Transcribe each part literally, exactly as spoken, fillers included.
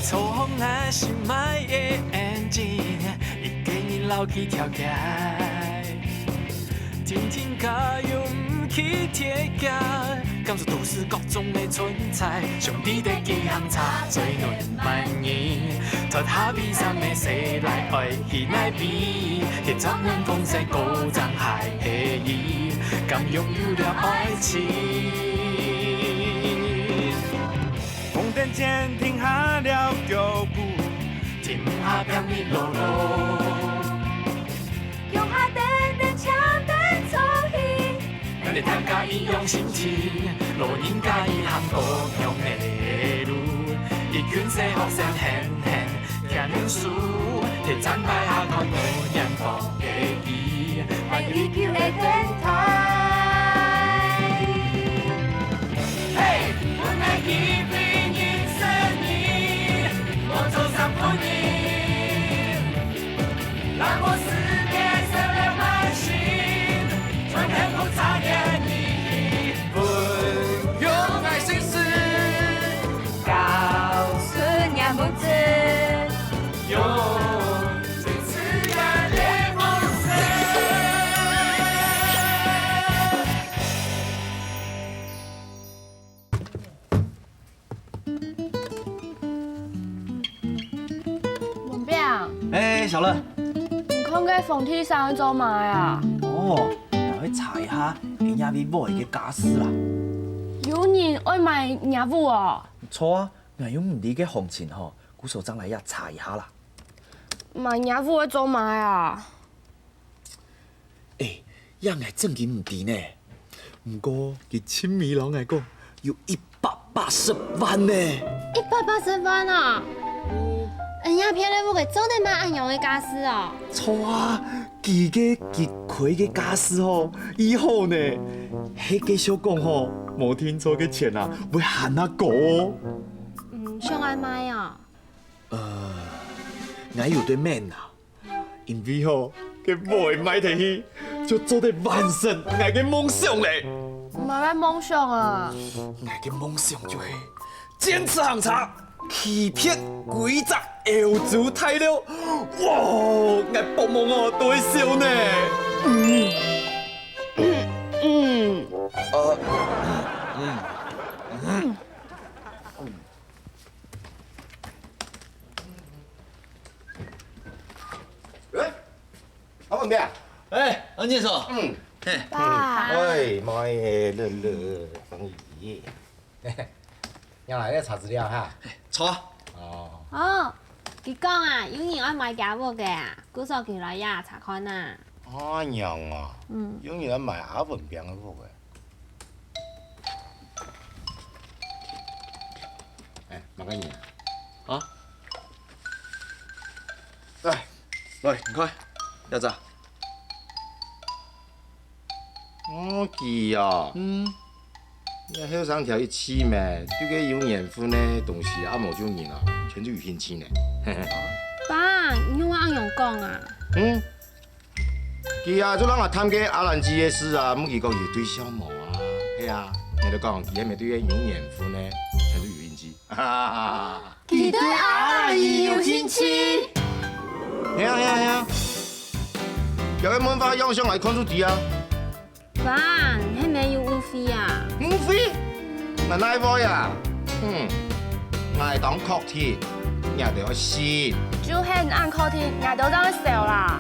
坐紅啊，心愛的眼睛，一个人老去跳街。天天加油，毋去鐵架，感受都市各種的存在。兄弟的幾行車，最暖滿意。脫下悲傷的細賴，愛去哪位？鐵閘門風聲，高張海黑衣，敢擁有了愛情？ 紅燈前停下了腳步，停下拼命路路。腳下等等，搶等坐去。咱大家一樣心情，老人家一行各樣的路。一群細學生，嘿嘿，牽手，鐵站牌下看，多年後。 的伊，愛依舊的電台。嘿，阮的機會人生你，我做三分你，讓我世界色彩滿心，全天不差眼你，分用愛心事，告訴你不知。 文炳，哎，小樂。你看該紅地上做麼个啊？哦，𠊎愛查一下，𠊎這位屋个家私啦。有人愛買若屋哦？著啊，𠊎又毋知个行情吼，故所正來這查一下啦。 買若屋愛做麼个啊？哎，這𠊎正經毋知呢。毋過佢尋尾摎𠊎講，有一百八十萬呢。一百八十萬啊？嗯，恁樣便宜个屋仔做得買恁樣个家私哦？著啊，佢个佢開个家私吼，已好呢。係該想講吼，無定著个錢啊，會還較高哦。嗯，想愛買哦。 呃，𠊎有兜愐啊，因為吼，該屋仔賣忒去，就做得完成𠊎个夢想咧。麼个夢想啊？𠊎个夢想就係堅持行車，騎遍歸隻歐洲大陸。哇，𠊎發夢哦，都會笑呢。嗯，嗯，呃，嗯，嗯。 哎，阿文伯啊。哎，安建叔。嗯。嘿。爸。哎，媽耶，樂樂，終於。讓來來查資料哈。著。哦。哦，佢講啊，有人愛買厥屋个啊，故所佢來這查看啊。恁樣啊？嗯。有人愛買阿文伯个屋个。 哎，麼个人啊？啊？來，來，你看，這隻。哦，佢啊。嗯。這後生條一世咩，對該有緣分个東西啊，無就人啊，全都有興趣呢。爸，你仰會恁樣講啊？嗯。 佢啊，就摎𠊎談該阿蘭姐个事啊，問佢講有對象無啊？係啊，𠊎就講佢係毋係對該有緣分呢，全都有興趣。佢對阿蘭姨有興趣？係啊，係啊，係啊。這个問話樣相𠊎看就知啊。 爸，你係毋係有誤會啊？誤會？𠊎哪會啊？嗯，𠊎當確定，你兜愛信。就係你恁確定，𠊎兜正會笑啦。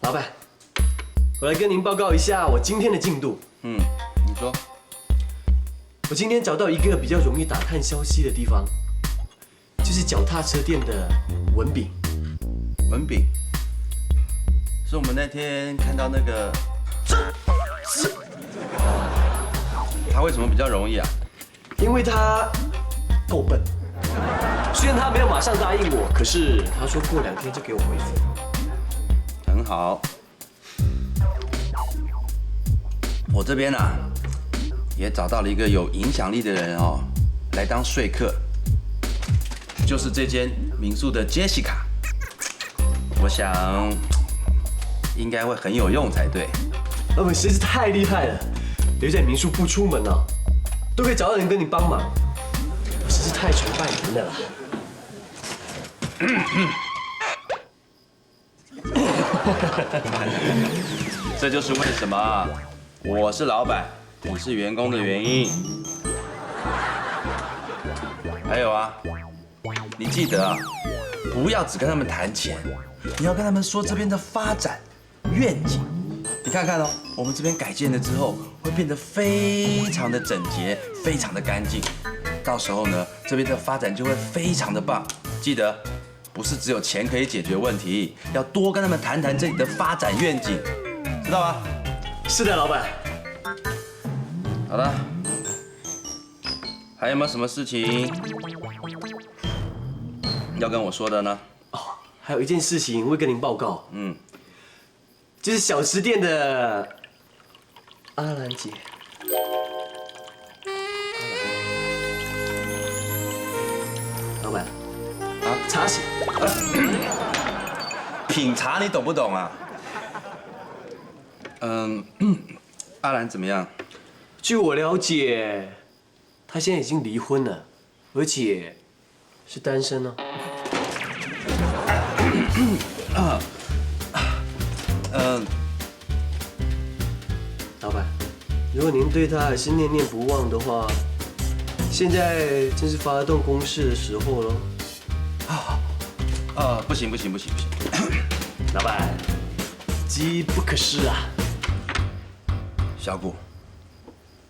老板，我來跟您報告一下我今天的進度。嗯，你說。我今天找到一個比較容易打探消息的地方，就是腳踏車店的文炳。文炳，是我們那天看到那個……他為什麼比較容易啊？ 因為他夠笨。雖然他沒有馬上答應我，可是他說過兩天就給我回覆。好，我这边啊，也找到了一个有影响力的人哦，来当说客，就是这间民宿的 Jessica。我想应该会很有用才对。老板实在是太厉害了，留在民宿不出门啊，都可以找到人跟你帮忙，我实是太崇拜您了啦。这就是为什么我是老板，你是员工的原因。还有啊，你记得啊，不要只跟他们谈钱，你要跟他们说这边的发展愿景。你看看哦，我们这边改建了之后，会变得非常的整洁，非常的干净。到时候呢，这边的发展就会非常的棒。记得，不是只有钱可以解决问题，要多跟他们谈谈这里的发展愿景，知道吗？是的，老板。好了，还有没有什么事情要跟我说的呢？还有一件事情，我会跟您报告。嗯，就是小吃店的阿兰姐。老板，啊，茶醒。品茶你懂不懂啊？嗯，阿兰怎么样？据我了解，她现在已经离婚了，而且是单身哦。嗯，老板，如果您对她还是念念不忘的话，现在正是发动攻势的时候喽。啊，不行不行不行不行，老板，机不可失啊！小谷，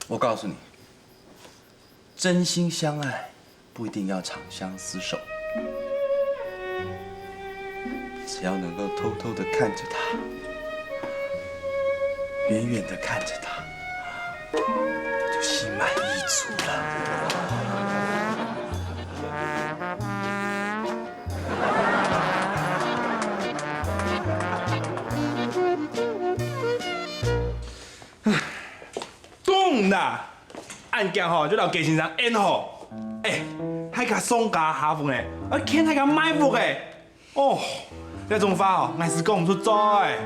我告诉你，真心相爱不一定要长相厮守，只要能够偷偷的看着他，远远的看着他，就心满意足了。懂啦，恁遽吼就摎雞先生應好。哎，大家上家下屋呢，愛牽大家買屋哎。哦，這種話哦，𠊎係講毋出嘴。哎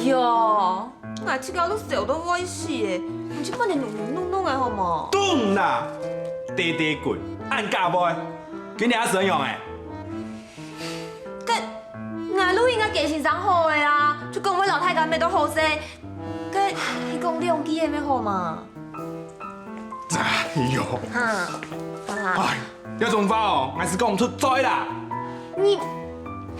喲，𠊎自家都愁到會死誒，你就莫弄弄弄弄誒好無？懂啦，爹爹滾，恁遽會，今日阿神用誒。該𠊎都應該雞先生好誒啊，就講會摎大家搣到好勢，該你講兩句誒咩好嘛？ 哎喲，哈，哈哈。哎，這種話哦，𠊎係講毋出嘴啦。你，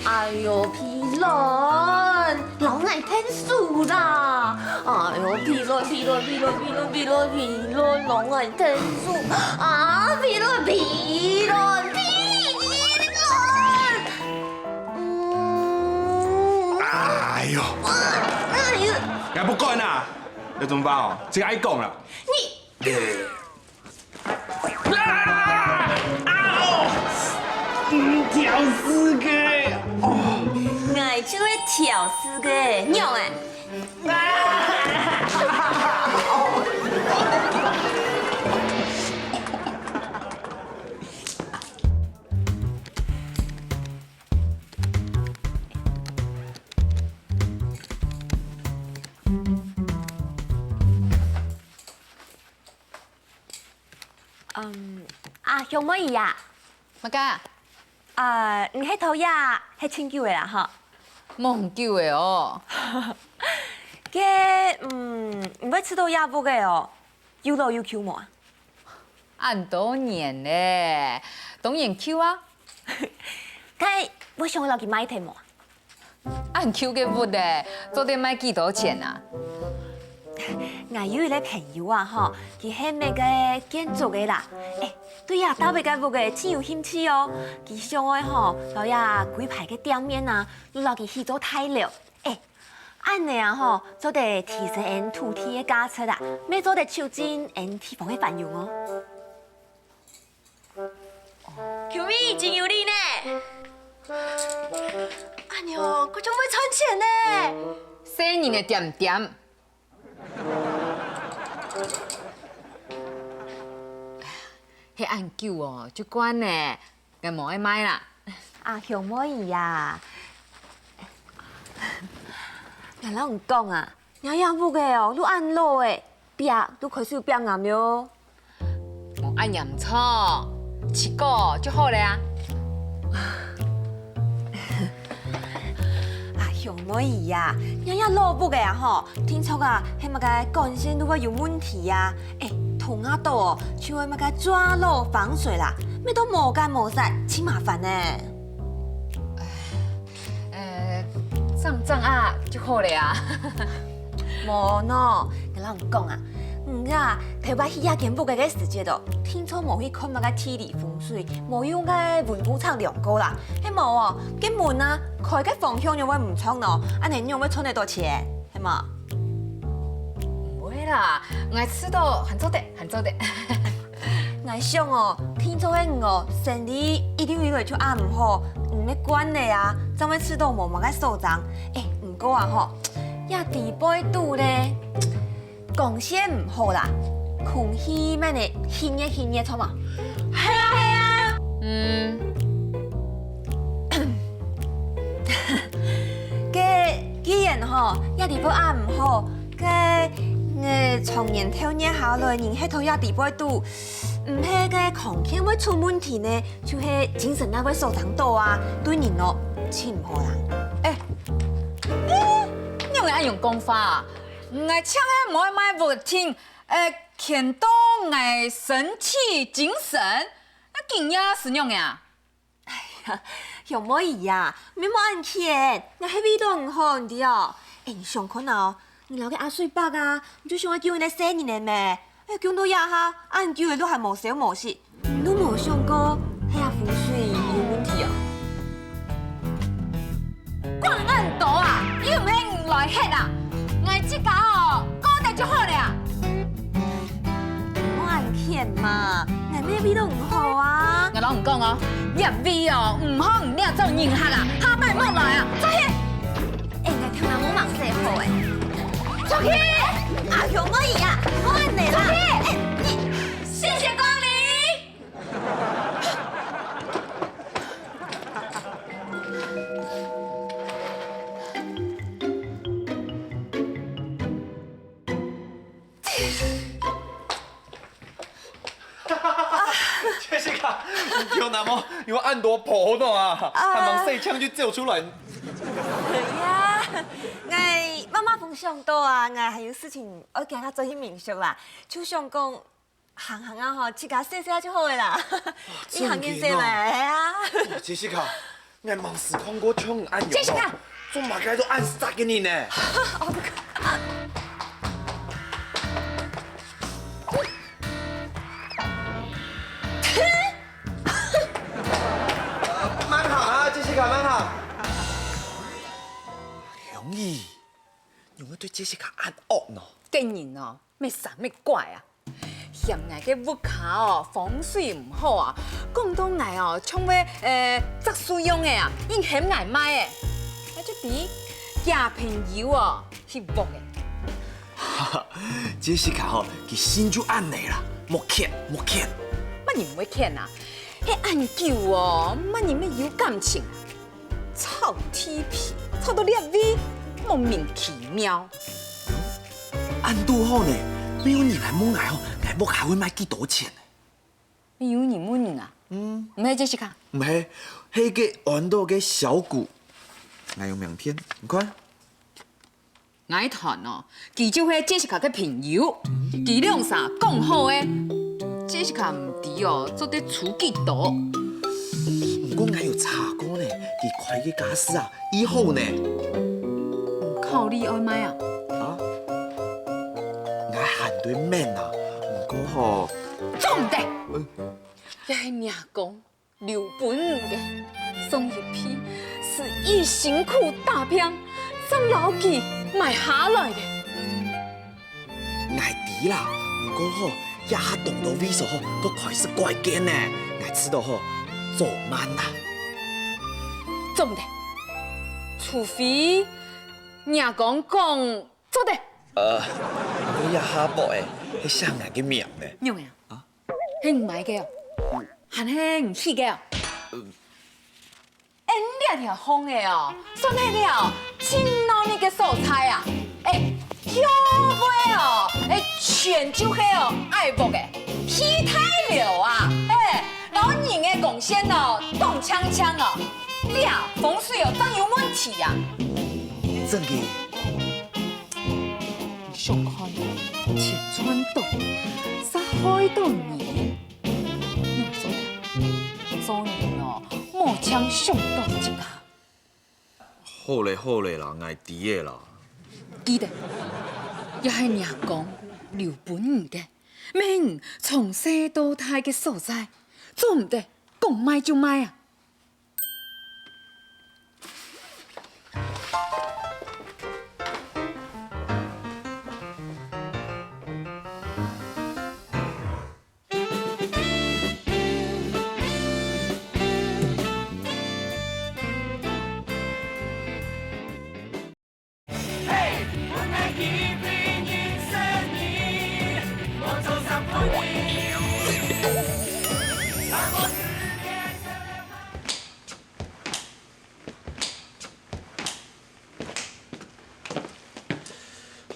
哎喲，皮卵，摎𠊎𢯭手啦！哎喲，皮卵，皮卵，皮卵，皮卵，皮卵，皮卵，摎𠊎𢯭手啊！皮卵，皮卵，皮卵，嗯，哎喲，哎喲，𠊎不管啦，這種話哦，自家愛講啦。你。 啊！啊！哦！嗯，挑事个。哦。𠊎就係挑事个，仰誒？嗯，啊，香妹姨啊，麼个？啊，你歇到這歇盡久个啦吼？無恁久个哦。該，嗯，你會知到這屋个哦，又老又舊無啊？恁多年咧，當然舊啊。該會想愛摎佢賣忒無啊？ 恁舊个屋仔，做得賣幾多錢啊？ 𠊎有一個朋友啊吼，佢係麼个建築个啦，誒，對啊，搭位个屋仔盡有興趣哦。佢想愛吼，摎這歸排个店面啊，都摎佢起做大樓。誒，恁仔啊吼，做得提升𠊎土地个價值啊，乜做得促進𠊎地方个繁榮哦。 球迷真有理呢。哎哎喲，佢真會賺錢呢！細人个點點。係恁久哦，就慣呢，𠊎無愛賣啦。啊，香妹姨啊，𠊎摎你講啊， 若這屋仔哦，都恁老咧，壁都開始有壁癌了。無恁嚴重，試過就好了啊。啊，香妹姨啊，若這老屋仔啊吼，定著啊，係麼个管線都會有問題啊。欸，通下到哦，就會麼个抓漏防水啦，乜都無乾無淨，盡麻煩呢。 呃，正正啊，就好了啊。無喏，𠊎摎你講啊，你啊，頭擺起這間屋仔个時節哦，定著無去看麼个地理風水，無用該溫度測量過啦。係無哦，該門啊，開个方向仰會毋著呢？恁樣仰會賺得到錢，係無？毋會啦，𠊎知道，還做得，還做得。 𠊎想哦，定著係你哦，生理一路以來就恁毋好，你乜慣了啊，正會試著無麼个所長。欸，毋過啊吼，這底背肚咧，光線毋好啦，空氣乜呢，翕熱翕熱，著無？係啊，係啊。嗯。該既然吼，這底背恁毋好，該，呃，長年透熱下來，人歇到這底背肚， 毋係該康健會出問題呢，就係精神也會受傷到啊，對人哦，盡毋好啦。欸，欸，仰會恁樣講法啊？𠊎淨係無愛賣屋仔，呃，牽到𠊎生氣精神，啊，今日係仰仔啊？ 哎呀，香妹姨啊，你莫恁譴，𠊎係為著你好，你知哦？欸，你想看啊哦，你摎該阿水伯啊，你就想愛救你个細人仔咩？哎，降到這下，恁久了都還無消無息，你都無想過，係啊風水有問題哦？管恁多啊，又毋係你來歇啊！𠊎自家哦，顧得就好了啊！ 莫恁譴嘛，𠊎乜為著你好啊。𠊎摎你講哦，這位哦，毋好你這種人客啊，下擺莫來啊，出去！欸，𠊎頭那毛吂洗好欸。出去！啊，香妹姨啊，莫恁仔啦！出去！欸，你，謝謝光臨。 Jessica，你頭那毛有恁多泡呢啊，還吂洗淨就走出來。哎呀，𠊎慢慢分享到啊，𠊎還有事情愛趕下轉去民宿啦，就想講，行行啊吼，自家洗洗就好了啦。一行緊洗來啊。Jessica， 𠊎吂試看過像你恁樣哦，做麼个都恁煞个人呢？慢行啊，Jessica，慢行。香姨，仰會對Jessica恁惡呢？該人哦， 乜生乜怪啊！嫌𠊎个屋下哦，風水毋好啊，講到𠊎哦，像會，呃，摘樹樣仔啊，硬喊𠊎賣欸。𠊎就知，厥朋友哦，係戇仔。哈哈，Jessica吼，佢性就恁仔啦，莫譴，莫譴。麼人毋會譴啊？係恁久哦，麼人乜有感情啊？ 臭地皮，臭到這位，莫名其妙。恁堵好呢，乜有人來問𠊎吼，𠊎屋下會賣幾多錢呢？乜有人問你啊？嗯。毋係Jessica？毋係，係該安到个小古。𠊎有名片，你看。 𠊎斷哦，佢就係Jessica个朋友，佢兩儕講好个。Jessica毋知哦，做得出幾多。毋過𠊎有查過呢，佢開个價數啊，已好呢。考慮愛賣啊？啊？𠊎還對面啊，毋過吼，做毋得！這係若公 留分你个，送一批是以辛苦打拚，正摎佢買下來个。𠊎知啦，毋過吼，這下當多位所吼都開始改建呢，𠊎試著吼，做慢啦。做毋得，除非若公講做得。呃，毋過這下屋仔係寫𠊎个名呢。仰仔啊？啊？係你買个哦？還係你起个哦？ 𫣆這條巷仔哦，算係了盡鬧熱个所在啊！哎，又會哦，哎，全就係哦，矮屋仔，地大樓啊，哎，摎人个光線哦，擋淨淨哦，這風水哦，正有問題啊！正經，你想看，錢賺到，煞害到人。 仰做得？做人哦，莫淨想到自家。好咧好咧啦，𠊎知咧啦。記得，這係若公留分你个，乜係你從細到大个所在，做毋得講賣就賣啊！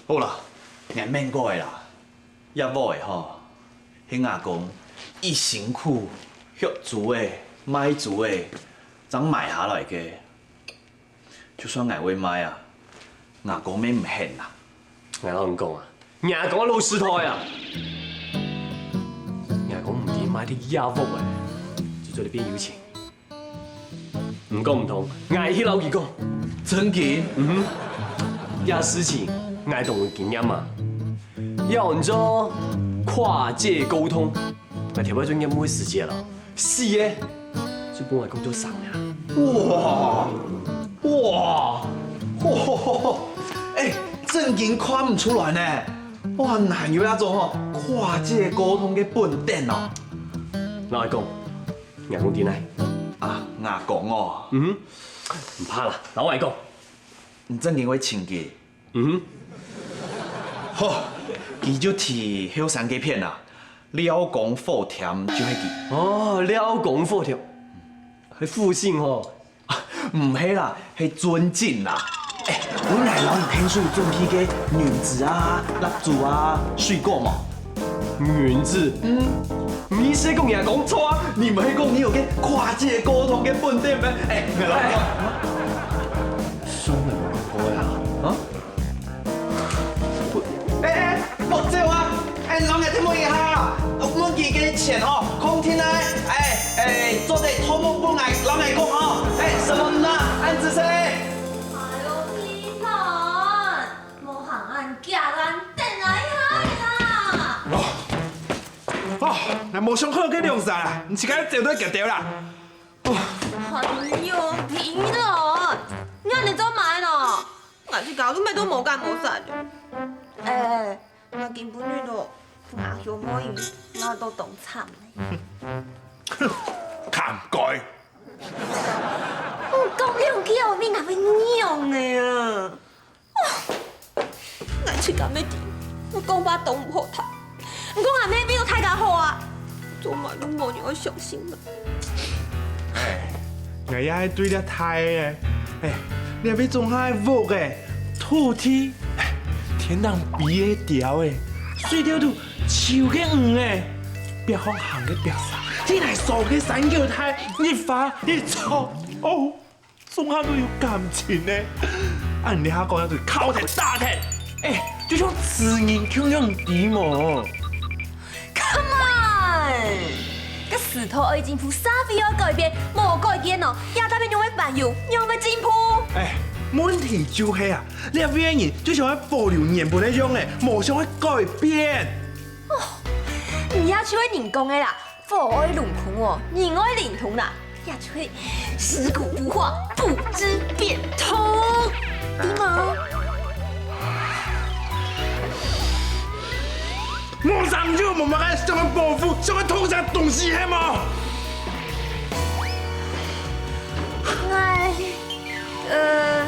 好啦，𠊎明白咧啦，這屋仔吼，係吾公一辛苦畜豬仔、賣豬仔，正買下來个。 就算𠊎會賣啊，吾公乜毋肯啊。𠊎摎你講啊，吾公老實在啊！吾公毋知賣忒這屋仔，就做得變有錢。毋過毋通，𠊎去摎佢講。正經？嗯哼，這事情𠊎當有經驗啊。這安做跨界溝通，𠊎頭擺做業務个時節啦，死个 就分𠊎講做生个啦。哇，哇，吼吼吼吼，哎，正經看毋出來呢。哇，哪有這種吼跨界溝通个本店哦？摎𠊎講，吾公在哪？啊，吾公哦。嗯哼，毋怕啦，摎𠊎講。你正經會尋佢？ 嗯哼。好，佢就在後山該片啊，廖公火店就係佢。哦，廖公火店，係附近吼。毋係啦，係尊敬啦。哎，𠊎來摎你𢯭手準備个銀紙啊、蠟燭啊、水果無？銀紙？嗯。你係講吾公錯啊？你毋係講你有个跨界溝通个本店咩？哎，𠊎來講。算了，無講過啦。啊？ 哎哎，莫走啊！哎，摎𠊎等問一下，問佢个錢吼，空定來，哎哎，做得偷摸分𠊎，摎𠊎講吼，哎，什麼呢？恁仔細。哎喲，你看，莫行恁遽，等𠊎一下啦。哦，哦，𠊎無想好个兩儕啊，你自家走都遽遽啦。 哎喲，平樂，你恁樣做麼个呢？𠊎自家都乜都無乾無淨。哎，𠊎今晡日都，𠊎小妹鬧到當慘呢。看該！你講兩句，你哪會仰个啊？ 𠊎自家乜知，𠊎講話當毋好聽。毋過𠊎乜為著大家好啊，做麼个都無人愛相信啊。哎，𠊎也係對這大个，哎，這位種下个屋仔、土地，哎，天頂飛个鳥仔，水頭肚泅个魚仔，壁項行个壁蛇，地泥掃个三腳貓，一花一草，哦。 總下都有感情呢。恁這下講下都敲天打天，哎，就像自然共樣，你知無？Come on！該時代愛進步，社會愛改變，無改變哦，這大片仰會繁榮，仰會進步？哎，問題就係啊，這位个人就想愛保留原本个樣仔，無想愛改變。哦，你也就係人講个啦， 火愛侖空哦，人愛侖通啦，也就係食古不化，不知變通，對無？無成就無麼个，想愛保護，想愛統治東西係無？𠊎，呃，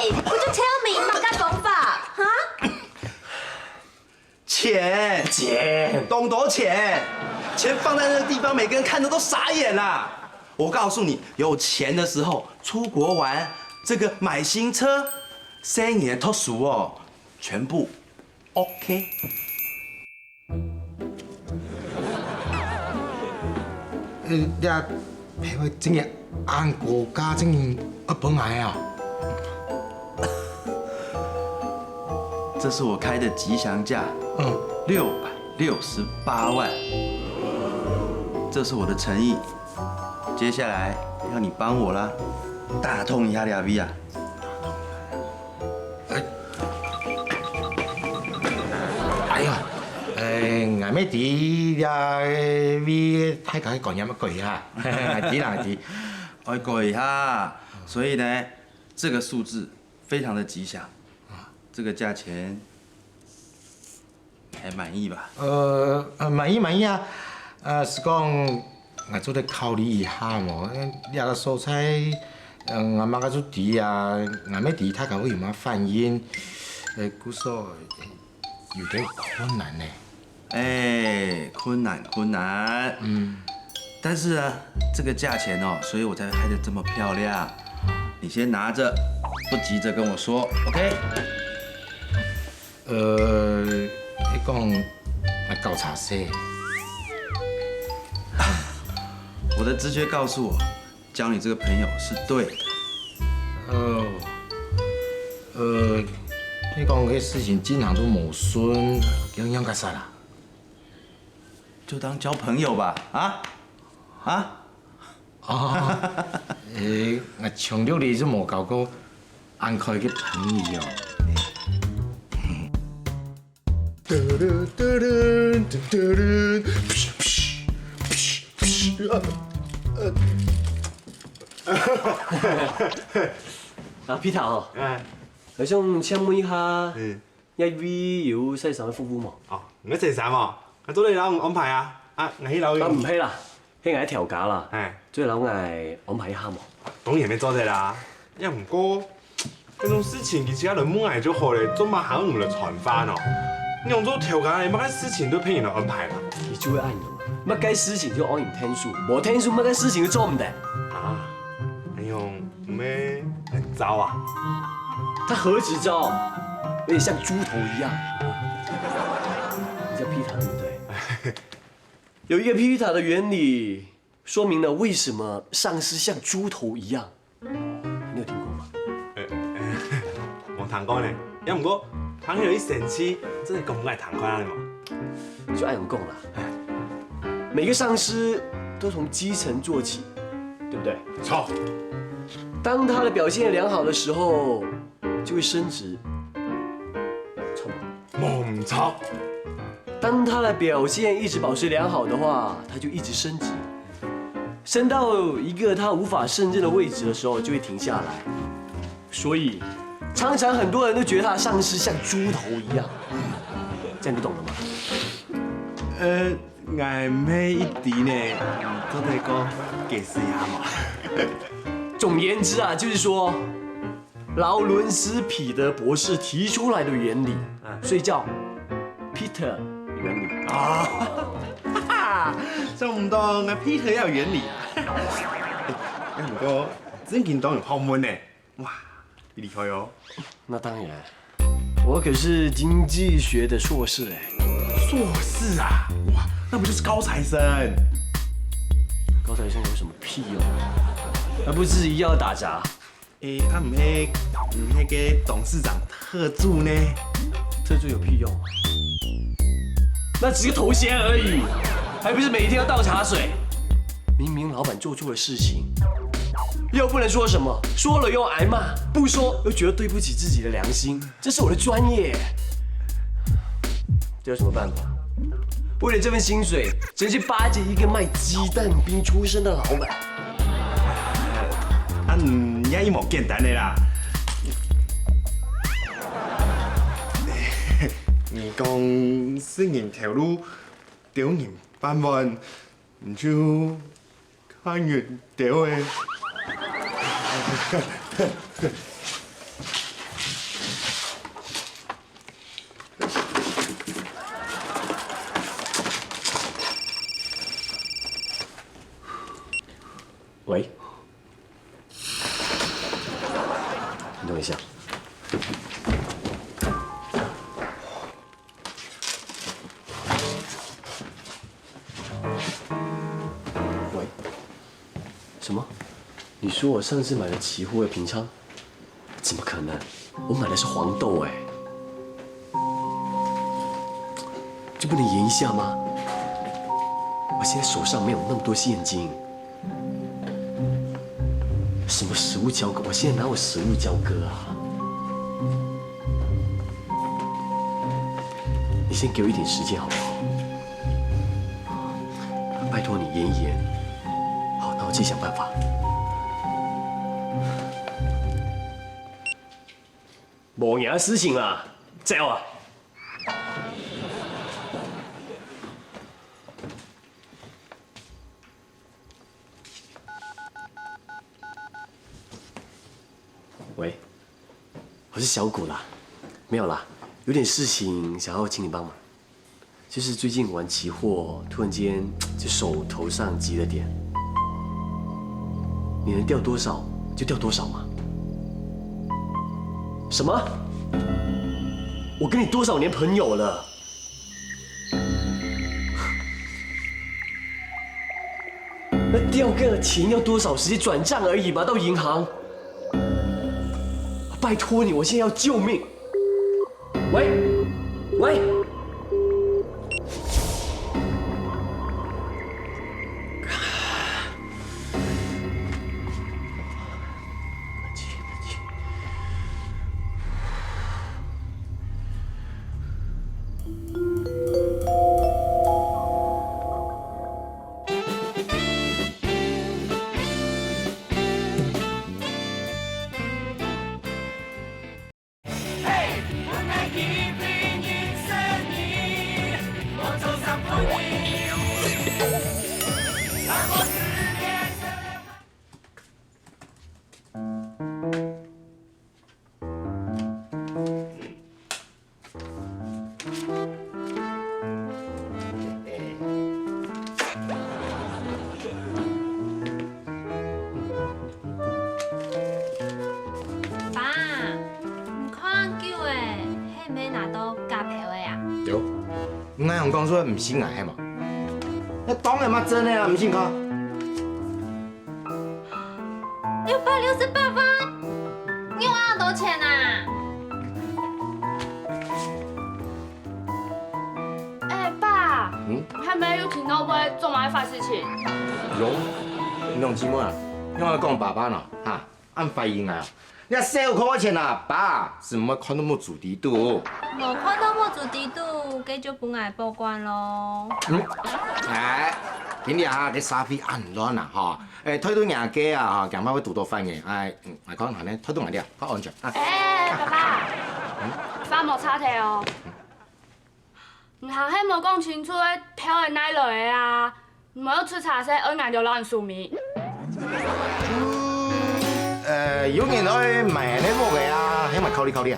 Hey, would you tell me 麼个講法？哈？錢，錢，當多錢，錢放在那个地方，每个人看的都傻眼啦。我告诉你，有钱的时候出国玩，这个买新车，生意读书哦，全部 OK。呃，這陪我今日安國家今日要本來啊。这是我开的吉祥价，嗯，六百六十八万。这是我的诚意，接下来要你帮我啦，打通一下这位啊。 哎呀，呃，𠊎乜知這位大家个觀念乜改下，𠊎知啦，𠊎知。愛改下，所以呢，这个数字非常的吉祥，这个价钱还满意吧？呃，呃，滿意，滿意啊。呃，係講，𠊎做得考慮一下無？呃，這个所在，呃，𠊎麼个都知啊，𠊎乜知大家會有麼个反應。呃，故所，呃，有點困難呢。哎，困难，困难。嗯。但是呢，这个价钱哦，所以我才开得这么漂亮。你先拿着，不急着跟我说，OK？ 呃，你講，啊，搞茶色。我我的直觉告诉我，交你这个朋友是对的。哦，呃，你講个事情進行都無順，仰仰結煞啦？就当交朋友吧，啊？啊？哦，誒，𠊎從來就無交過恁開个朋友。 啊，Peter哦，哎，𠊎想請問一下，嗯，這位有洗衫个服務無？哦，你洗衫無？𠊎做得摎你安排啊。啊，𠊎去摎你。啊，毋係啦， 係𠊎頭家啦，哎，做得摎𠊎安排一下無？當然係做得啦，也毋過，這種事情佢自家來問𠊎就好了，做麼還愛你來傳話呢？你仰做頭家，麼个事情都愛別人來安排啦？佢就會恁樣，麼个事情就愛人𢯭手，無𢯭手麼个事情都做毋得。啊，恁樣毋係很糟啊？他何止糟，有點像豬頭一樣。你叫 Peter 對不對？ 有一個 Peter 的原理，說明了為什麼上司像豬頭一樣。你有聽過嗎？呃，呃，無聽過呢。也毋過，聽起來一生氣，做得講分𠊎聽看啊嘛。就恁樣講啦，每個上司都從基層做起，對不對？著。當他的表現良好的時候，就會升職。著嗎？無毋著。當他的表現一直保持良好的話，他就一直升職，升到一個他無法勝任的位置的時候，就會停下來。所以，常常很多人都覺得他的上司像豬頭一樣。這樣你懂了嗎？呃，𠊎毋係一知呢，做得講解釋一下無？總言之啊，就是說，勞倫斯彼得博士提出來的原理，嗯。所以叫 Peter 原理。啊，哈哈，想毋到𠊎 Peter也有原理啊。哎，毋過正經當有學問呢，哇，厲害哦！那當然，我可是經濟學的碩士哎。碩士啊，哇，那不就是高材生？高材生有什麼屁用？還不是一樣打雜？ 誒，啊，毋係，毋係个董事長特助呢？特助有屁用？那只是頭銜而已，還不是每天要倒茶水。明明老闆做錯了事情，又不能說什麼，說了又挨罵，不說又覺得對不起自己的良心。這是我的專業，這有什麼辦法？為了這份薪水，只能去巴結一個賣雞蛋冰出身的老闆。 啊，嗯，也無簡單个啦。你講食人頭路，丟人飯碗，你就較遠兜仔。 喂，你等我一下。喂，什麼？你說我上次買的期貨要平倉？ 怎麼可能？我買的是黃豆欸，就不能延一下嗎？我現在手上沒有那麼多現金。什麼實物交割？我現在哪有實物交割啊？你先給我一點時間好不好？拜託你延一延。好，那我自己想辦法。 無你个事情啊，走啊！喂，我是小谷啦，沒有啦，有點事情想要請你幫忙。 就是最近玩期貨，突然間就手頭上急了點。你能調多少就調多少嘛。什麼？我跟你多少年朋友了？那掉个钱要多少时间转账而已嘛，到银行。拜托你，我现在要救命。喂，喂。爸，你看恁久欸，係毋係拿到假票个啊？有，你哪樣講出來毋信𠊎係無？該當然嘛真个啊，毋信看。 六百六十八萬，你有恁多錢啊？欸，爸，嗯？你係毋係有聽著會做麼个壞事情？有，你兩姊妹啊，仰會講爸爸呢？哈，恁懷疑𠊎啊？ 這小可个錢啊，爸係毋會看到目珠底肚。無看到目珠底肚，該就分𠊎保管囉。嗯，欸，今日啊，這社會恁亂啊，吼，欸，推到若个啊，吼，驚怕會堵到犯人，欸，嗯，𠊎看下呢，推到𠊎這，較安全啊。欸，爸爸，嗯？爸無差忒哦。 你還係無講清楚該票係哪來个啊？毋好出差錯，愛𠊎兜摎你收尾。呃，有人愛買恁仔屋仔啊，係無考慮考慮啊？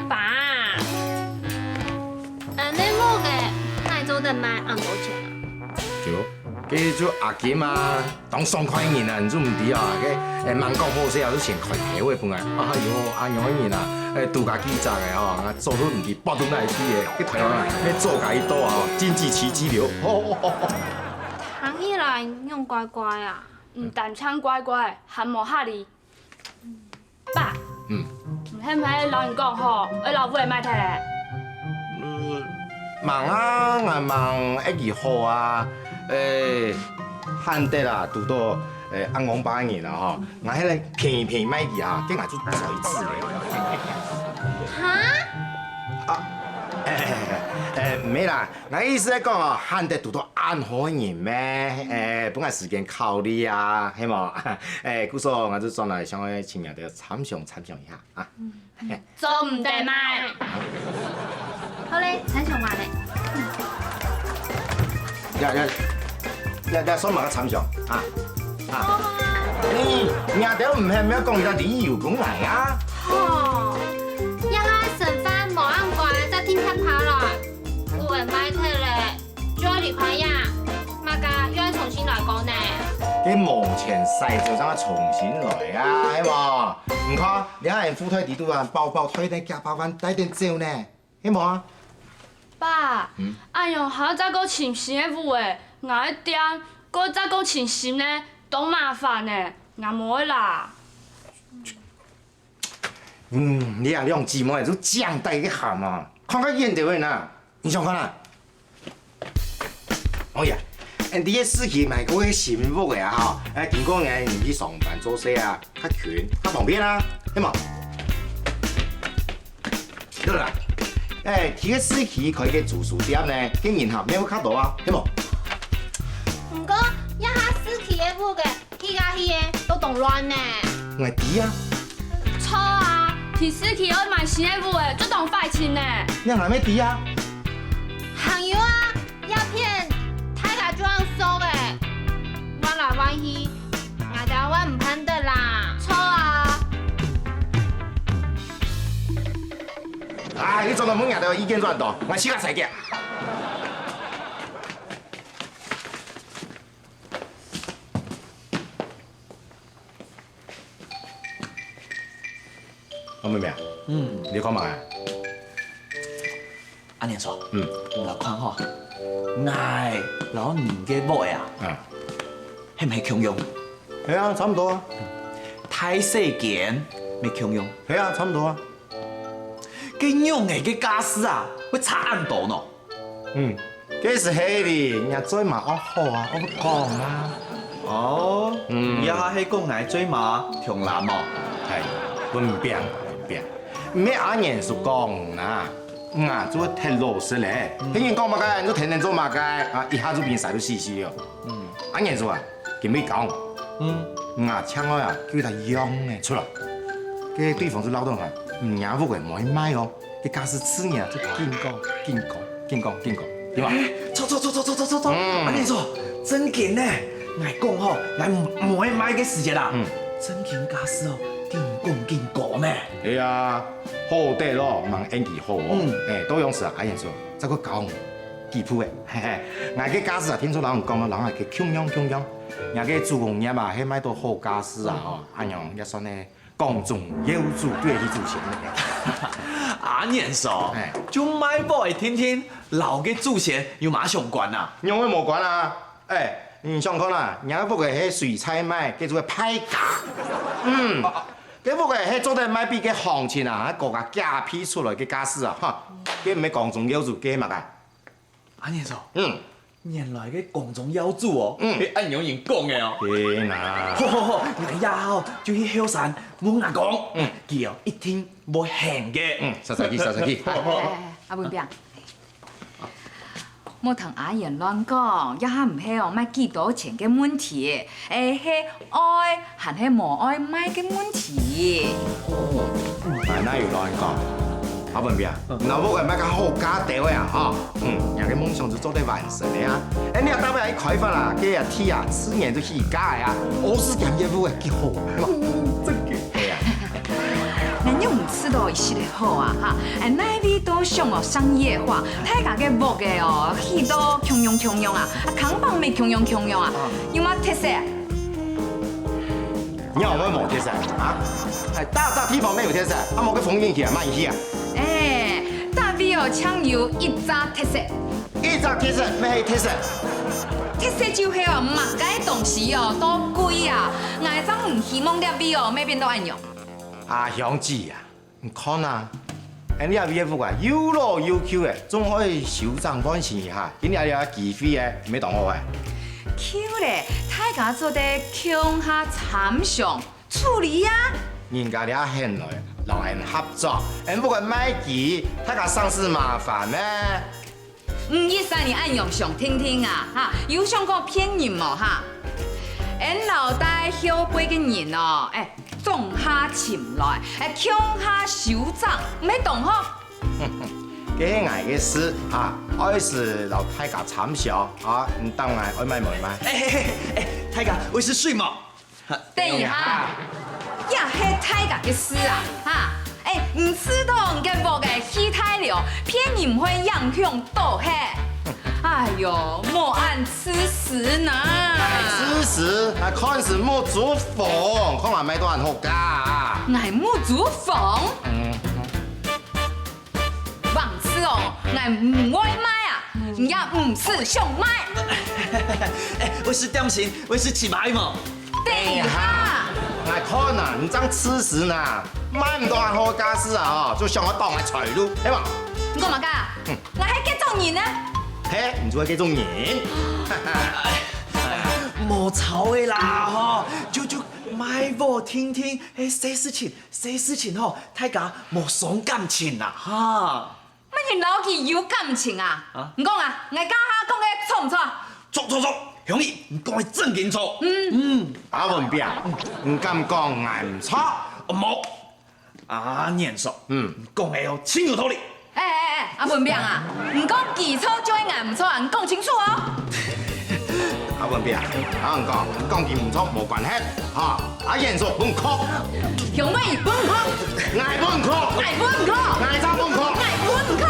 爸，恁仔屋仔，哪做得賣恁多錢啊？對哦，該就阿金啊， 當爽快个人啊，你就毋知啊，該，欸，吂講好勢啊，就先開票仔分𠊎。哎喲，恁樣个人啊，欸，都加幾隻个吼，𠊎早就毋知，不知哪位去个，去台灣啊，愛做加一多啊，經濟奇蹟流。聽起來仰怪怪啊？毋單淨怪怪，還無合理。 爸，嗯。你係毋係摎人講好，愛摎屋仔賣忒咧？嗯，吂啊，𠊎吂一句好啊。欸，罕得啊，堵到，欸，恁戇巴个人啊吼，𠊎係來便宜便宜賣佢啊，該𠊎就嘴子咧。哈？啊，欸，欸，毋係啦， 𠊎意思係講哦，罕得堵到恁好个人咩？欸，分𠊎時間考慮啊，係無？欸，故所𠊎就轉來想愛請你兜參詳參詳一下啊。做毋得賣。好咧，參詳完咧。呀呀呀呀，算麼个參詳啊？啊，你你兜毋係毋係講一個理由分𠊎啊？吼，這下生活無恁乖，再定下來。 屋仔賣忒咧，就愛離開呀，麼个又愛重新來過呢？該無錢使，就正愛重新來啊，係無？你看，這下連褲袋裡肚啊，飽飽袋仔幾百萬帶等走呢，係無啊？爸，嗯？恁樣還愛再過尋新个屋仔，𠊎个店過再過尋新个，當麻煩呢，𠊎無愛啦。 嗯，你兜兩姊妹就靚仔个喊啊，看較遠兜仔哪，你想看啊？哦呀，𠊎兜个市區買過个新屋仔啊吼，欸，經過𠊎人去上班做事啊，較近，較方便啊，係無？著啦，欸，去个市區開个租書店呢，該人客乜會較多啊，係無？毋過，這下市區个屋仔 起價起个都當亂呢。𠊎知啊。著啊，其實佢愛買新个屋仔，就當壞情呢。你還毋知啊？還有啊，這片大家就恁熟个，換來換去，𠊎兜會毋盼得啦。著啊。哎，你做麼个問𠊎兜意見恁多，𠊎自家解決。 阿妹妹啊，嗯，你看嘛？阿年叔，嗯，你來看吼， 𠊎摎你个屋仔啊，啊，係毋係共樣？係啊，差毋多啊。大細間乜共樣？係啊，差毋多啊。該仰仔个價數啊，會差恁多呢？嗯，該就係哩，若嘴嫲惡好啊，惡講啊。哦，嗯。這下係講𠊎嘴嫲共濫哦。係，文炳，文炳，毋係阿年叔講啊。 嗯啊，就會忒老實咧。別人講麼个，你就天天做麼个，啊，一下就分人使到死死哦。嗯。阿年叔啊，今晡日講，嗯，啊，請我啊，叫佢樣仔出來。該對方就鬧到哈，毋，若屋仔無愛賣哦，該價數自然啊，就緊講，緊講，緊講，緊講，對吧？著著著著著著著著，嗯。阿年叔，正經呢，𠊎講吼，𠊎毋，無愛賣个時節啦，嗯，正經價數哦，緊講緊高呢。哎呀， 好得咯，吂應佢好哦。嗯。哎，到樣時啊，阿賢叔，再過教你幾步哎，嘿嘿，𠊎个價數啊，定著摎你講哦，摎𠊎个共樣共樣。𠊎个祖公業啊，係賣到好價數啊，吼，恁樣也算係光宗耀祖，對得起祖先个。阿賢叔，哎。就賣屋仔定定，摎該祖先有麼相關啊？仰會無關啊？ 哎，你想看啊，若屋仔係水菜賣，該就會敗家。嗯，該屋仔係做得賣比該行情啊，還高價幾倍出來个價數啊，哈，該毋係光宗耀祖，該麼个？阿年叔，嗯，原來个光宗耀祖哦，嗯，係恁樣人講个哦。係啦。好好好，𠊎這下哦，就去後山問阿公，嗯，佢哦一定會肯个。嗯，煞煞去，煞煞去。好好好。哎，哎，哎，阿文炳， 莫聽阿賢亂講，這下毋係哦賣幾多錢个問題，欸，係愛還係無愛賣个問題。哦，哪有亂講？阿文炳，若屋仔賣較好價兜仔啊，吼，嗯，若个夢想就做得完成个啊。欸，你若搭配一開發啦，該啊地啊，自然就起價个啊，屙屎兼業務个，幾好，係無？嗯，真个。係啊。 𠊎又毋知道一息仔好啊哈！哎，哪位都想哦商業化，大家个屋仔哦，起到共樣共樣啊，啊，看板乜共樣共樣啊，有麼特色？仰會無特色啊？哎，大大地方乜有特色，啊，無个風景區啊，賣去啊？哎，大位哦，淨有一隻特色。一隻特色，乜係特色？特色就係哦，麼个東西哦，都貴啊！𠊎正毋希望這位哦，乜變到恁樣。 阿香姊啊，你看啊，𠊎這位个屋啊，又老又舊个，總愛修整換新一下。今日這个機會个，毋係當好个。舊了，大家做得共下參詳處理啊。人家這肯來摎𠊎合作，𠊎屋个賣佢，大家省事麻煩咩？ 毋一儕人恁樣想定定啊，哈，有想過騙人無哈？𠊎摎戴後輩个人哦，哎，總下尋來，哎，共下修整，毋係當好？該係𠊎个事啊，愛時摎大家參詳啊，你答𠊎愛賣無賣？哎哎哎哎，大家，會食水無？ 等一下，這係大家个事啊，哈！哎，毋知道你个屋仔起大了，騙人會影響到嘿。哎喲，莫恁自私吶！自私，𠊎看係目珠紅，看𠊎賣到恁好價啊！𠊎目珠紅？嗯。 橫直哦，𠊎毋會賣啊，你也毋使想賣。哎，會食點心，會食粢粑無？等一下，𠊎看啊，你正自私吶，賣毋到恁好價數啊，哦，就想愛擋𠊎財路，係無？你講麼个？𠊎係該種人呢？嘿，你就係該種人。哎，無吵个啦，吼，就就賣屋定定，係細事情， 細事情吼，大家莫傷感情啦，哈。麼人摎佢有感情啊？啊？你講啊，𠊎這下講个著毋著？著著著，香姨，你講个正經著。嗯。嗯。阿文炳，你敢講𠊎毋著？哦，無。阿年叔，嗯，你講个哦，盡有道理。 哎哎哎，阿文炳啊，你講佢著就係𠊎毋著啊，你講清楚哦。阿文炳啊，𠊎同你講，你講佢毋著無關係，哈，阿賢叔分你哭。香妹分你哭。𠊎分你哭。𠊎分你哭。𠊎正分你哭。𠊎分你哭。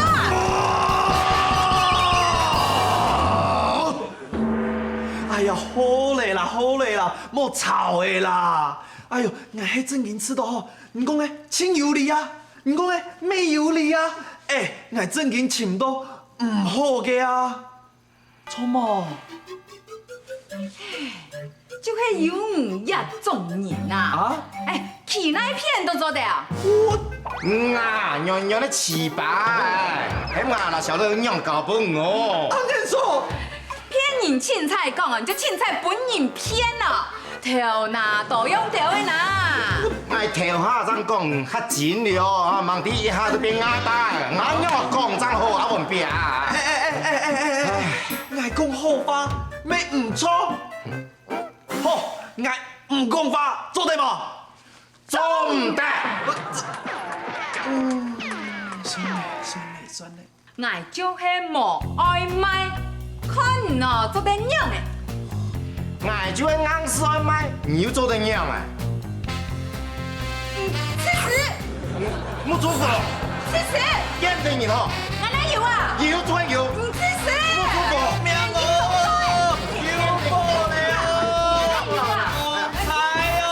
哎呀，好了啦，好了啦，莫吵了啦。哎喲，𠊎係正經試著吼，你講个盡有理啊，你講个乜有理啊。哎，𠊎正經尋著毋好个啊。著無？就係有你這種人啊！啊？哎，去哪片都做得啊！我，嗯啊，仰仰个奇葩，哎，係𠊎啦，曉得仰搞分哦。當然說，騙人凊彩講啊，你就凊彩分人騙啊！頭那都用掉个啦！哎，頭下正講較緊了啊，忙地一下就變鴨蛋，𠊎仰講正好啊，文斌啊！哎哎哎哎哎哎哎！ 𠊎講好話，乜毋著。好，𠊎毋講話，做得無？做毋得。嗯，算了，算了，算了。𠊎就係無愛賣，看你哦，做得仰仔。𠊎就係硬係愛賣，你又做得仰仔？你去死！ 木竹哥，去死！見定你吼！𠊎哪有啊？有做有。你去死！木竹哥，救命哦！救命哦！好彩哦！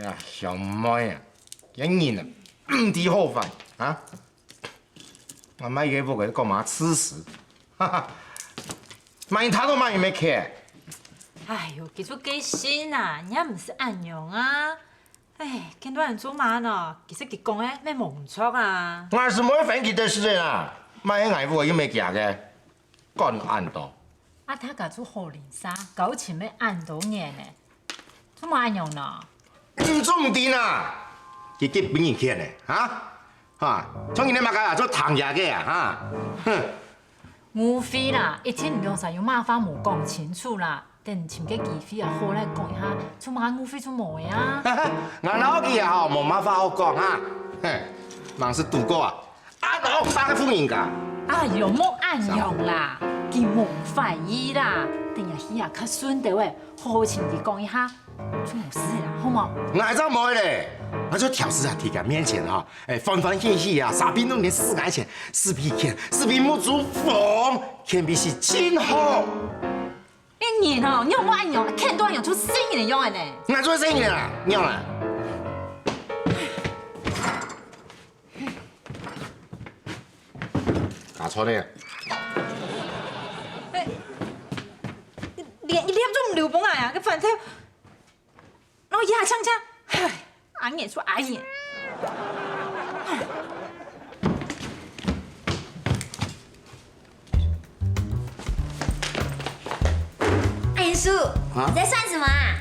呀，小妹啊，這人啊，毋知好壞啊！𠊎買个屋个講嘛，痴死，哈哈，買他都買毋起。哎喲，佢就个性啊，人家毋係恁樣啊！ 哎，見到人做麼呢？其實佢講个乜無毋著啊。𠊎係無愛煩佢个事啊，買个𠊎屋又無佢个，管恁多。啊，大家做好鄰舍，交情乜恁多年呢，做麼恁樣呢？你做毋定啊？佢激分人騙呢，哈？哈，像你這麼个啊，做糖牙个啊，哈？哼！ 誤會啦，一定兩儕有麼話無講清楚啦。等尋个機會啊，好來講一下，做麼誤會就無个啊。𠊎摎佢啊吼，無麼話好講哈。嘿，吂識堵過啊，恁惡霸个婦人家。哎喲，莫恁樣啦，佢無壞意啦，等下去啊較順兜仔，好好尋佢講一下，就無事啦，好無？𠊎正無咧，𠊎就挑事啊，在佢面前吼， 哎，歡歡喜喜啊，沙比弄點四塊錢，四比錢，四比木竹風，天比是真好。你人哦，你有無恁樣？看到恁樣就生人个樣仔呢。𠊎做生人啊，你啊？打錯了。哎，你連一粒都毋留分𠊎啊，个飯菜。 哦呀，強強，唉，阿燕說阿燕。阿燕叔，啊？你在算什麼啊？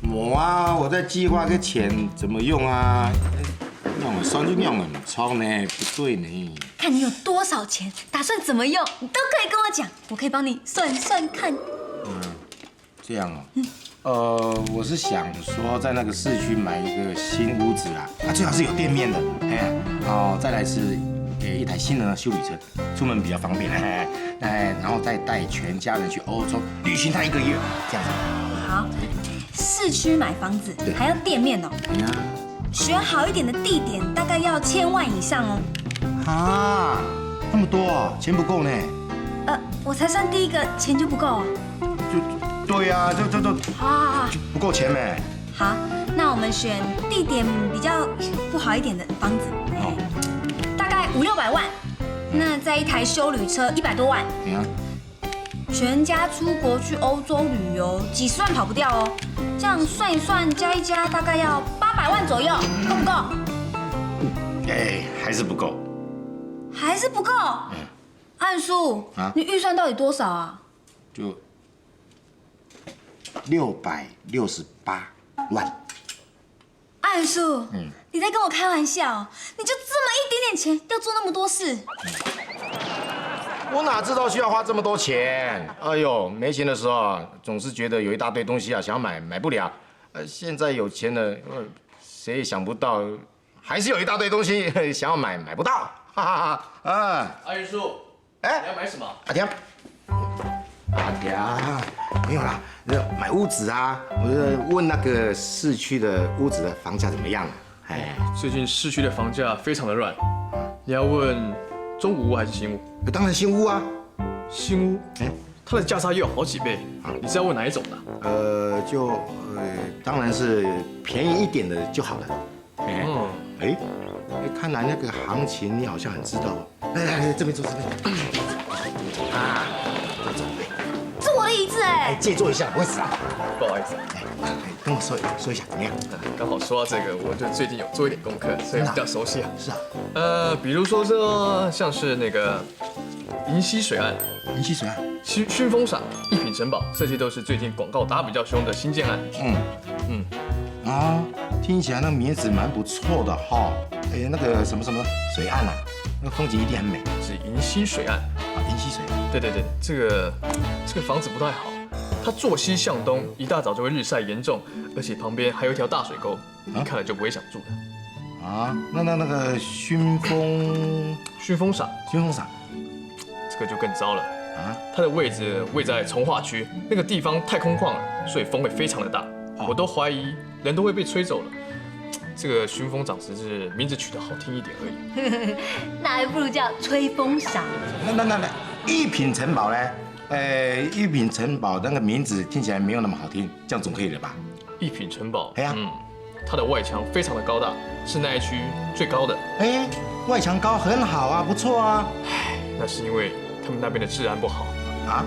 無啊，我在計劃這錢怎麼用啊。仰仔算就仰仔毋著呢，不對呢。看你有多少錢，打算怎麼用，你都可以跟我講，我可以幫你算算看。嗯， 這樣哦，呃，我是想說在那個市區買一個新屋子啦，啊，最好是有店面的，哎，然後再來是，呃，一台新的修旅車，出門比較方便，哎，哎，然後再帶全家人去歐洲旅行它一個月，這樣子。好，市區買房子，對。還要店面哦。哎呀， 選好一點的地點，大概要千萬以上哦。啊，那麼多哦，錢不夠呢。呃，我才算第一個，錢就不夠哦。就，對呀，就，就，就，好，好，好。就不夠錢咩？好，那我們選地點比較不好一點的房子，哦。大概五六百萬，那再一台休旅車一百多萬。哎呀， 全家出國去歐洲旅遊，幾十萬跑不掉哦。這樣算一算，加一加，大概要八百萬左右，夠不夠？哎，還是不夠。還是不夠？嗯。阿燕叔，啊？你預算到底多少啊？就六百六十八萬。 阿燕叔，嗯。你在跟我開玩笑哦？你就這麼一點點錢，要做那麼多事？我哪知道需要花這麼多錢？哎喲，沒錢的時候啊，總是覺得有一大堆東西啊，想要買，買不了。呃，現在有錢了，呃，誰也想不到，還是有一大堆東西想要買，買不到。哈哈哈，啊。阿燕叔，哎，你要買什麼？阿添，阿添，没有啦，那买屋子啊，我是问那个市区的屋子的房价怎么样啊？哎，最近市区的房价非常的乱，你要问中古屋还是新屋？当然新屋啊。新屋，哎，它的价差又有好几倍，你是要问哪一种的？呃，就呃，当然是便宜一点的就好了。哎，嗯，哎，哎，看来那个行情你好像很知道哦。来来来，这边坐，这边坐。啊，坐坐。这我的椅子哎、哎，借坐一下，不会死啊。不好意思，哎，哎，跟我说说一下怎么样？刚好说到这个，我就最近有做一点功课，所以比较熟悉啊。是啊，呃，比如说这像是那个银溪水岸、银溪水岸。熏熏风赏、一品城堡，这些都是最近广告打比较凶的新建案。嗯嗯啊，听起来那名字蛮不错的哈。哎，那个什么什么水岸啊，那个风景一定很美是银溪水岸，啊，银溪水岸。对对对，这个这个房子不太好，它坐西向东，一大早就会日晒严重，而且旁边还有一条大水沟，你看了就不会想住的。啊，那那那个熏风熏风赏，熏风赏这个就更糟了。啊，它的位置位在从化区，那个地方太空旷了，所以风会非常的大，我都怀疑人都会被吹走了。这个熏风赏只是名字取得好听一点而已。那还不如叫吹风赏。那那那那一品城堡呢？哎，一品城堡那个名字听起来没有那么好听，这样总可以了吧？一品城堡，哎呀嗯，它的外墙非常的高大，是那一区最高的。哎，外墙高很好啊，不错啊。那是因为他们那边的治安不好，啊，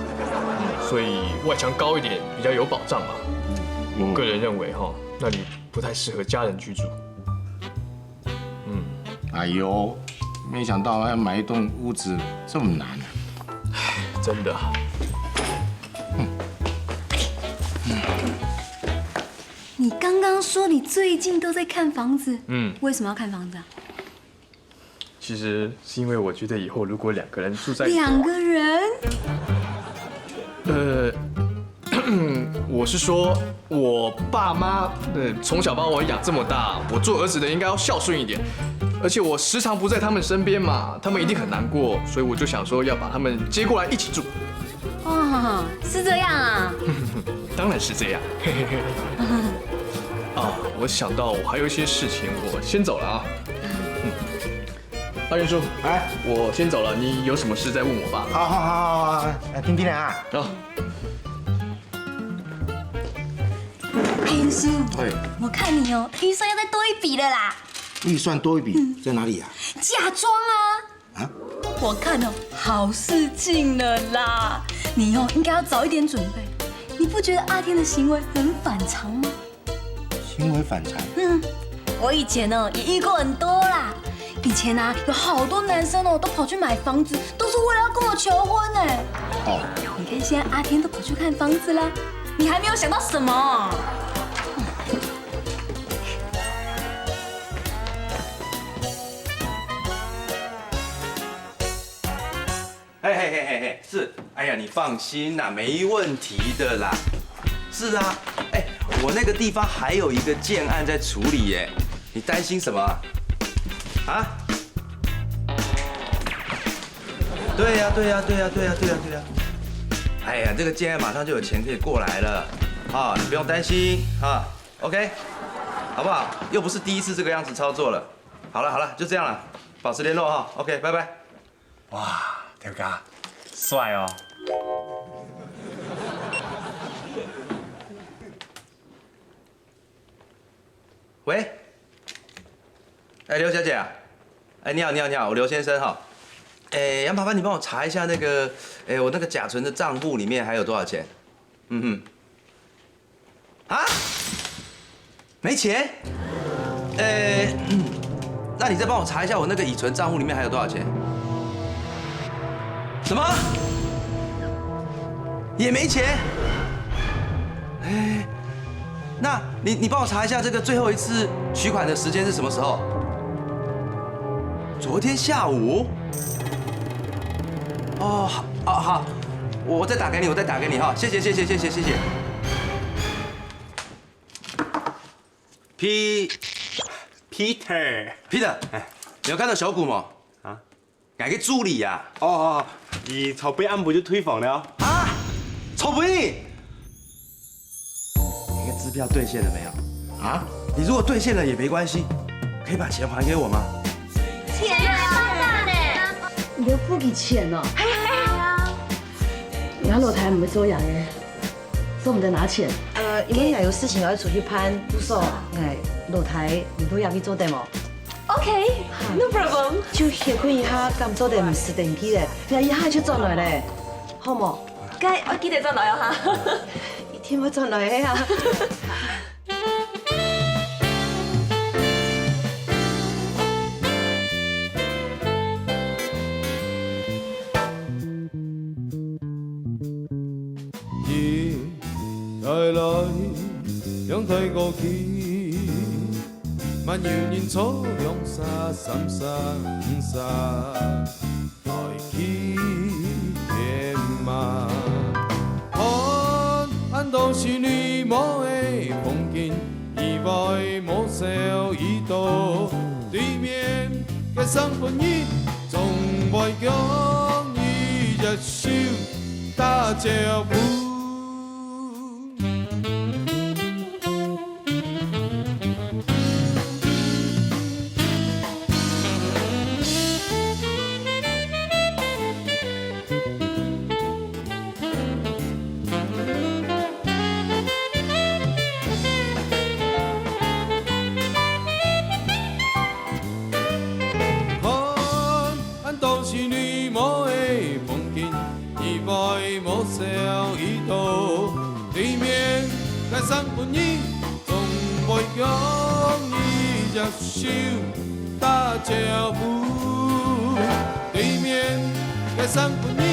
所以外墙高一点比较有保障嘛。我个人认为哈，那里不太适合家人居住。哎呦，没想到要买一栋屋子这么难啊。真的啊，你刚刚说你最近都在看房子，嗯，为什么要看房子啊？其实是因为我觉得以后如果两个人住在一起，两个人，呃，我是说，我爸妈呃从小把我养这么大，我做儿子的应该要孝顺一点，而且我时常不在他们身边嘛，他们一定很难过，所以我就想说要把他们接过来一起住。哦，是这样啊。当然是这样。啊，我想到我还有一些事情，我先走了啊。嗯，阿元叔，哎，我先走了，你有什么事再问我吧。好好好好好，哎，听听啊。啊，阿英叔，哎，我看你哦，预算要再多一笔了啦。预算多一笔在哪里啊？嫁妆啊。啊？我看哦，好事近了啦。你哦，应该要早一点准备。你不觉得阿天的行为很反常吗？行为反常。嗯，我以前哦也遇过很多啦。以前啊，有好多男生哦都跑去买房子，都是为了要跟我求婚哎。哦，你看现在阿天都跑去看房子啦，你还没有想到什么？嘿嘿嘿嘿嘿，是，哎呀，你放心啦，没问题的啦。是啊，哎，我那个地方还有一个建案在处理耶，你担心什么啊？啊？对呀对呀对呀对呀对呀对呀，哎呀，这个建案马上就有钱可以过来了，啊，你不用担心啊，OK，好不好？又不是第一次这个样子操作了。好了好了，就这样了，保持联络哈，OK，拜拜。哇，头家，帅哦！喂，哎，刘小姐啊，哎，你好你好你好，我刘先生哈，哎，要麻烦你帮我查一下那个，哎，我那个甲醇的账户里面还有多少钱？嗯哼。啊？没钱？呃，那你再帮我查一下我那个乙醇账户里面还有多少钱？什么？也没钱？哎，那你你帮我查一下这个最后一次取款的时间是什么时候？昨天下午？哦，好，哦好，我我再打给你，我再打给你哈，谢谢谢谢谢谢谢谢。P Peter， Peter，你有看到小谷吗？啊？哪个助理呀？哦哦，你昨晡暗晡就退房了？啊，昨晡日，支票兑现了没有？啊？你如果兑现了也没关系，可以把钱还给我吗？钱还了呢。你要付给钱哦？哎呀，你看老太唔会做样耶，舍不得拿钱。呃，因为我有事情要出去办，不说，哎，老太，你都要去做得吗？ OK, no problem。就歇睏一下，敢做得毋使登記咧？𠊎一下就轉來咧，好無？該愛記得轉來哦哈。一定會轉來个啊。一代来，两代过去， 嘛有人坐两三、三三、五三，来去天嘛。看恁多心里无个风景，以外无少已多。对面个生活人，总会讲你热心打招呼。 看，俺都是你无的风景，以外无少已多。对面个生活人，总会讲你热心打招呼。对面个生活人，